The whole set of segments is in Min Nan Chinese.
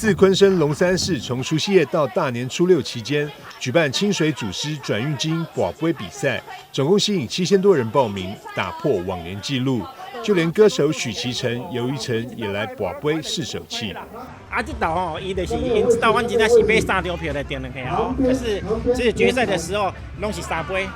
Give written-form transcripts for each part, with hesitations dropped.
四鯤鯓龍山寺從除夕夜到大年初六期間，舉辦清水祖師轉運金跋杯比賽，總共吸引7000多人報名，打破往年紀錄。就連歌手許其成、游一成也來跋杯試手氣。啊，這道吼，伊就是𪜶這道，阮真正是買三張票來訂兩下吼。可是，這決賽的時候，攏是三杯、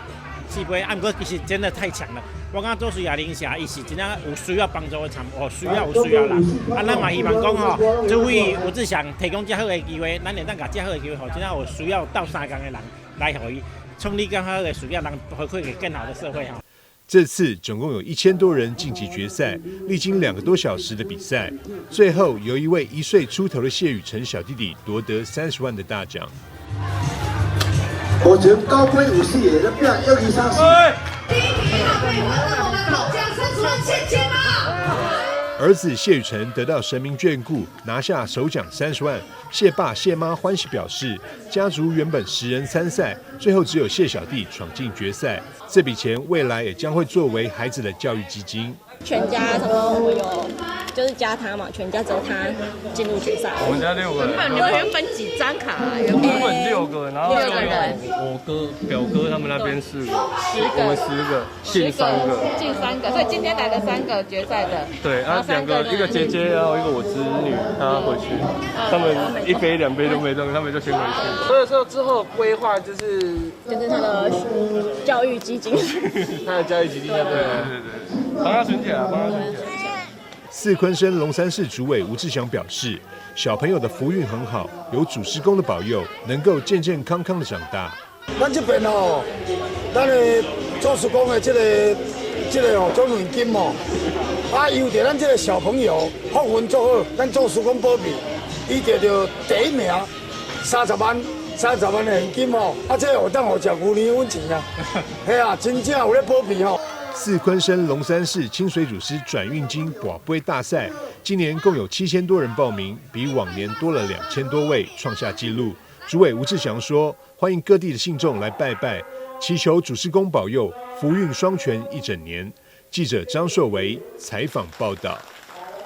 四杯，啊，毋過其實真的太強了。我感覺祖師爺靈社，伊是真正有需要幫助的參，哦，需要有需要人。啊，咱嘛希望講吼，這位吳志祥提供遮好的機會，咱會當共遮好的機會，予真正有需要鬥相共的人來予伊創立更好的事業，人回饋給更好的社會吼。這次總共有1000多人晉級決賽，歷經2個多小時的比賽，最後由一位1歲出頭的謝雨辰小弟弟奪得30萬的大獎。目前高杯有四個，你變一二三四。第一名可以獲得我們頭獎30萬現金嗎？兒子謝雨辰得到神明眷顧，拿下首獎三十萬。謝爸謝媽歡喜表示，家族原本10人參賽，最後只有謝小弟闖進決賽。這筆錢未來也將會作為孩子的教育基金。全家差不多我有，就是加他嘛，全家只有他進入決賽。我們家六個人。原本你們原本幾張卡啊？原本六個，然後六個人。我哥、表哥他們那邊四個， 10個，我們10個，進三個，進三個，所以今天來了三個決賽的。對，啊，兩個，一個姐姐，然後一個我侄女，她回去，他們一杯兩杯都沒動，他們就先回去。所以說之後規劃就是就是他的教育基金。他的教育基金，對對對，幫他存起來，幫他存起來。四鯤鯓龍山寺主委吳志祥表示，小朋友的福運很好，有祖師公的保佑，能夠健健康康的長大。咱這邊哦，咱的祖師公的這個哦，轉運金哦，啊，由著咱這個小朋友福運足好，咱祖師公保庇，伊得著第一名，三十萬，三十萬的現金哦，啊，這有當予食牛奶粉錢啊，嘿啊，真正有咧保庇吼。四鯤鯓龍山寺清水祖師轉運金跋杯大賽，今年共有7000多人報名，比往年多了2000多位，創下紀錄。主委吳志祥說：“歡迎各地的信眾來拜拜，祈求祖師公保佑，福運雙全一整年。”記者張碩維採訪報道。